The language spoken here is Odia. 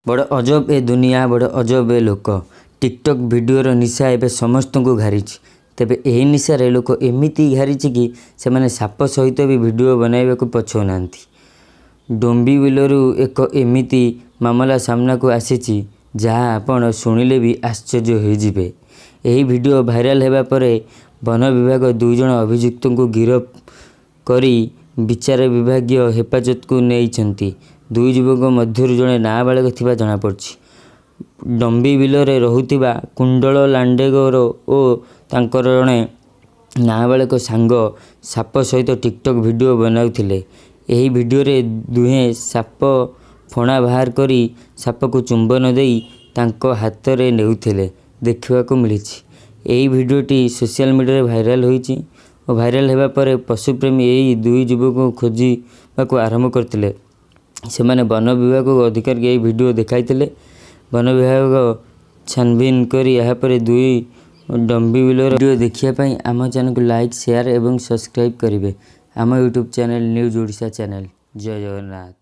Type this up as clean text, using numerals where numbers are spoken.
ବଡ଼ ଅଜବ ଏ ଦୁନିଆ, ବଡ଼ ଅଜବ ଏ ଲୋକ। ଟିକଟକ୍ ଭିଡ଼ିଓର ନିଶା ଏବେ ସମସ୍ତଙ୍କୁ ଘାରିଛି। ତେବେ ଏହି ନିଶାରେ ଲୋକ ଏମିତି ଘାରିଛି କି ସେମାନେ ସାପ ସହିତ ବି ଭିଡ଼ିଓ ବନାଇବାକୁ ପଛଉନାହାନ୍ତି। ଡୋମ୍ବିବିଲିରୁ ଏକ ଏମିତି ମାମଲା ସାମ୍ନାକୁ ଆସିଛି, ଯାହା ଆପଣ ଶୁଣିଲେ ବି ଆଶ୍ଚର୍ଯ୍ୟ ହୋଇଯିବେ। ଏହି ଭିଡ଼ିଓ ଭାଇରାଲ ହେବା ପରେ ବନ ବିଭାଗ 2 ଜଣ ଅଭିଯୁକ୍ତଙ୍କୁ ଗିରଫ କରି ବିଚାର ବିଭାଗୀୟ ହେପାଜତକୁ ନେଇଛନ୍ତି। ଦୁଇ ଯୁବକଙ୍କ ମଧ୍ୟରୁ ଜଣେ ନାବାଳକ ଥିବା ଜଣାପଡ଼ିଛି। ଡମ୍ବିବିଲିରେ ରହୁଥିବା କୁଣ୍ଡଳ ଲାଣ୍ଡେଗର ଓ ତାଙ୍କର ଜଣେ ନାବାଳକ ସାଙ୍ଗ ସାପ ସହିତ ଟିକଟକ୍ ଭିଡ଼ିଓ ବନାଉଥିଲେ। ଏହି ଭିଡ଼ିଓରେ ଦୁହେଁ ସାପ ଫଣା ବାହାର କରି ସାପକୁ ଚୁମ୍ବନ ଦେଇ ତାଙ୍କ ହାତରେ ନେଉଥିଲେ ଦେଖିବାକୁ ମିଳିଛି। ଏହି ଭିଡ଼ିଓଟି ସୋସିଆଲ ମିଡ଼ିଆରେ ଭାଇରାଲ ହୋଇଛି ଓ ଭାଇରାଲ ହେବା ପରେ ପଶୁପ୍ରେମୀ ଏହି ଦୁଇ ଯୁବକଙ୍କୁ ଖୋଜିବାକୁ ଆରମ୍ଭ କରିଥିଲେ। ସେମାନେ ବନ ବିଭାଗ ଅଧିକାରୀଙ୍କୁ ଏହି ଭିଡ଼ିଓ ଦେଖାଇଥିଲେ। ବନ ବିଭାଗ ଛାନଭିନ କରି ଏହାପରେ ଦୁଇ ଡମ୍ବିବିଲିର ଭିଡ଼ିଓ ଦେଖିବା ପାଇଁ ଆମ ଚ୍ୟାନେଲକୁ ଲାଇକ୍, ସେୟାର ଏବଂ ସବସ୍କ୍ରାଇବ୍ କରିବେ। ଆମ YouTube channel news Odisha channel. ଜୟ ଜଗନ୍ନାଥ।